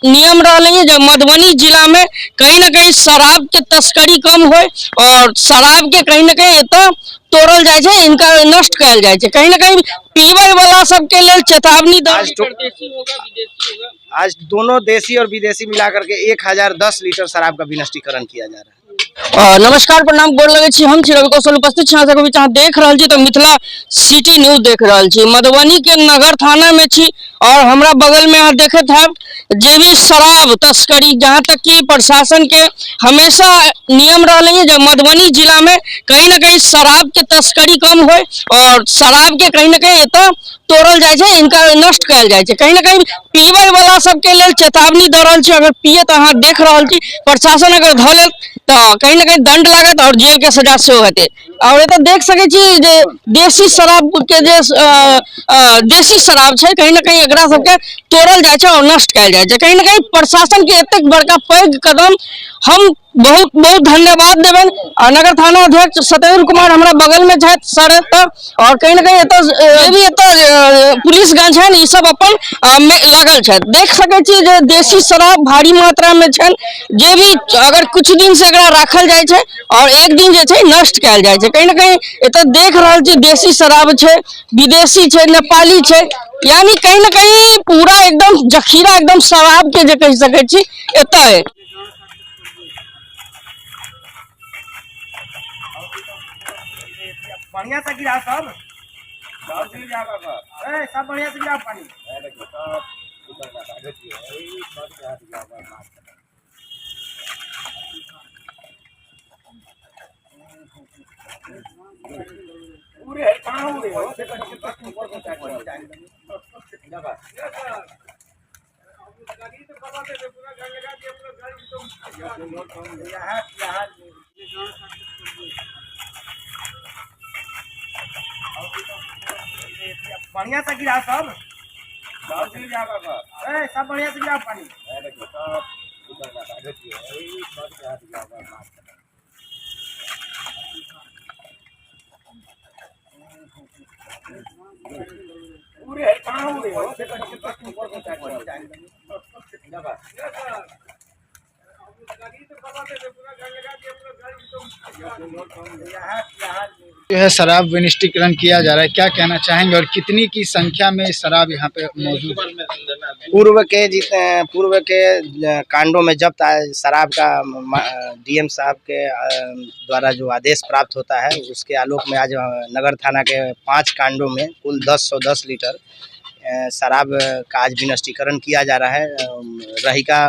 नियम रहलै जे मधुबनी जिला में कहीं ना कहीं शराब के तस्करी कम होय और शराब के कहीं ना कहीं एतऽ तोड़ल जाइ छै, इनका नष्ट कयल जाइ छै। कहीं ना कहीं पीबै वाला सबके लेल चेतावनी दऽ आज परदेशी होगा, विदेशी होगा। आज दोनों देसी और विदेशी मिला करके 1010 लीटर शराब का विनष्टीकरण किया जा रहा है। नमस्कार, प्रणाम, गोर लगै छी। हम छी रवि कौशल, उपस्थित छी अहाँ सबके बीच। अहाँ देख रहल छी तऽ मिथिला सिटी न्यूज देख रहल छी। मधुबनी के नगर थाना में छी और हमरा बगल में अहाँ देखैत हैब जे भी शराब तस्करी, जहाँ तक कि प्रशासन के हमेशा नियम रहलै जे मधुबनी जिला में कहीं ना कहीं शराब के तस्करी कम होय और शराब के कहीं ना कहीं एतऽ तोड़ल जाइ छै, इनका नष्ट कयल जाइ छै। कहीं ना कहीं पीबै वाला सबके लेल चेतावनी दऽ रहल छी, अगर पिए तऽ अहाँ देख रहल छी प्रशासन अगर धऽ लेत तऽ कहीं ना कहीं दंड लागत और जेल के सजा सेहो हेतै। और एतऽ देख सकै छी जे देसी शराब के जे देसी शराब छै, कहीं ना कहीं एकरा सबके तोड़ल जाइ छै और नष्ट कयल जाइ छै। कहीं ना कहीं प्रशासन के एतेक बड़का पैघ कदम हम बहुत बहुत धन्यवाद देबनि। आ नगर थाना अध्यक्ष सत्येंद्र कुमार हमरा बगल में छथि सर एतऽ, और कहीं ना कहीं एतऽ जे भी एतऽ पुलिसगण छनि ई सब अपन में लागल छथि। देख सकै छी जे देसी शराब भारी मात्रा में छनि, जे भी अगर कुछ दिन से एकरा राखल जाइ छै और एक दिन जे छै नष्ट कयल जाइ छै। कहीं ना कहीं एतऽ देख रहल छी देसी शराब छै, विदेशी छै, नेपाली छै, यानी कहीं ना कहीं पूरा एकदम जखीरा एकदम शराब के जे कहि सकै छी एतऽ है। बढ़िया से गिरा सब, ए, सब बढ़िया से गिरा पानी। बढ़िया से गिरा सब, ए, सब बढ़िया से गिरा पानी। जो है शराब विनिष्टीकरण किया जा रहा है, क्या कहना चाहेंगे और कितनी की संख्या में शराब यहाँ पे मौजूद है? पूर्व के कांडों में जब्त शराब का डीएम साहब के द्वारा जो आदेश प्राप्त होता है उसके आलोक में आज नगर थाना के 5 कांडों में कुल 1010 लीटर शराब का आज विनष्टीकरण किया जा रहा है। रहिका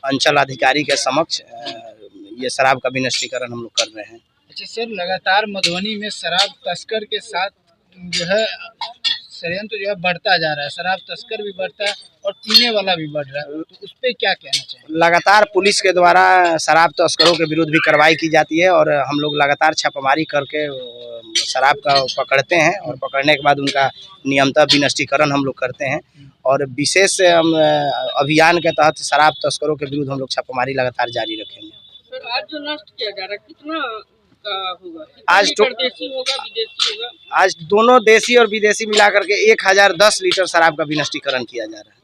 अंचल अधिकारी के समक्ष ये शराब का विनष्टीकरण हम लोग कर रहे हैं। अच्छा सर, लगातार मधुबनी में शराब तस्कर के साथ जो है षड्यंत्र जो है बढ़ता जा रहा है, शराब तस्कर भी बढ़ता है और पीने वाला भी बढ़ रहा है, तो उस पर क्या कहना चाहेंगे? लगातार पुलिस के द्वारा शराब तस्करों के विरुद्ध भी कार्रवाई की जाती है और हम लोग लगातार छापामारी करके शराब का पकड़ते हैं और पकड़ने के बाद उनका नियमतः विनष्टीकरण हम लोग करते हैं और विशेष हम अभियान के तहत शराब तस्करों के विरुद्ध हम लोग छापामारी लगातार जारी रखेंगे। सर, आज जो नष्ट किया जा रहा है कितना का होगा? आज तो परदेशी होगा, विदेशी होगा? आज दोनों देसी और विदेशी मिला करके 1010 लीटर शराब का विनष्टीकरण किया जा रहा है।